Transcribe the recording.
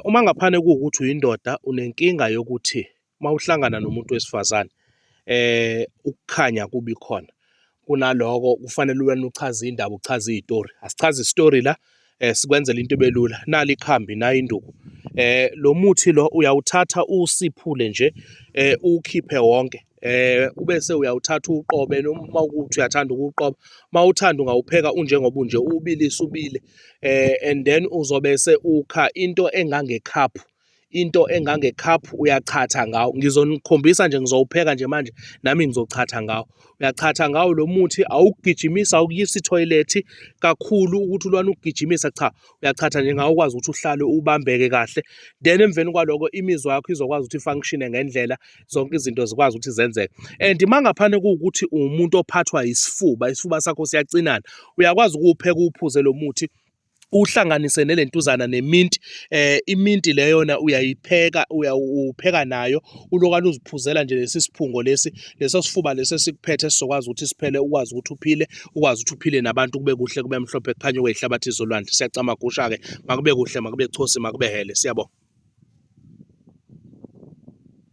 Uma ngaphane kuwukuthi uyindoda unenkinga yokuthi uma uhlangana nomuntu wesifazane ukukhanya kubi khona, kunaloko kufanele wena uchaze indaba, uchaze izitori. Asichaze isitori la, sikwenzela into ibe lula. Nali ikhambi, nayi induku. Lo muthi lo uyawuthatha uwusiphule nje, uwukhiphe wonke, ubese uyawuthatha uwuqobe noma ukuthi uyathanda ukuwuqoba. Uma uthanda ungawupheka unjengoba unje, uwubilise ubile, and then uzobese ukha into engangekhaphu, into engangekhaphu, uyachatha ngawo. Ngizonikhombisa nje, ngizowupheka nje manje, nami ngizochatha ngawo. Uyachatha ngawo lo muthi, awukugijimisi, awukuyisi ithoyilethi kakhulu ukuthi ulwane ukugijimisa, cha, uyachatha nje ngawo ukwazi ukuthi uhlale ubambeke kahle. Then emveni kwaloko imizwa yakho izokwazi ukuthi ifunctione ngendlela, zonke izinto zikwazi ukuthi zenzeke. And uma ngaphane kuwukuthi uwumuntu ophathwa isifuba, isifuba sakho siyacinana, uyakwazi ukuwupheka uwuphuze lo muthi, uhlanganise nelentuzana neminti. Iminti leyona uyayipheka, uyawupheka nayo, ulokwane uziphuzela nje lesi siphungo lesi, leso sifuba lesi esikuphethe sizokwazi ukuthi siphele, ukwazi ukuthi uphile, ukwazi ukuthi uphile nabantu, kube kuhle, kube mhlophe, kukhanye okwezihlabathi zolwandle. Siyacamagusha-ke, makube kuhle, makube chosi, makube hele. Siyabonga.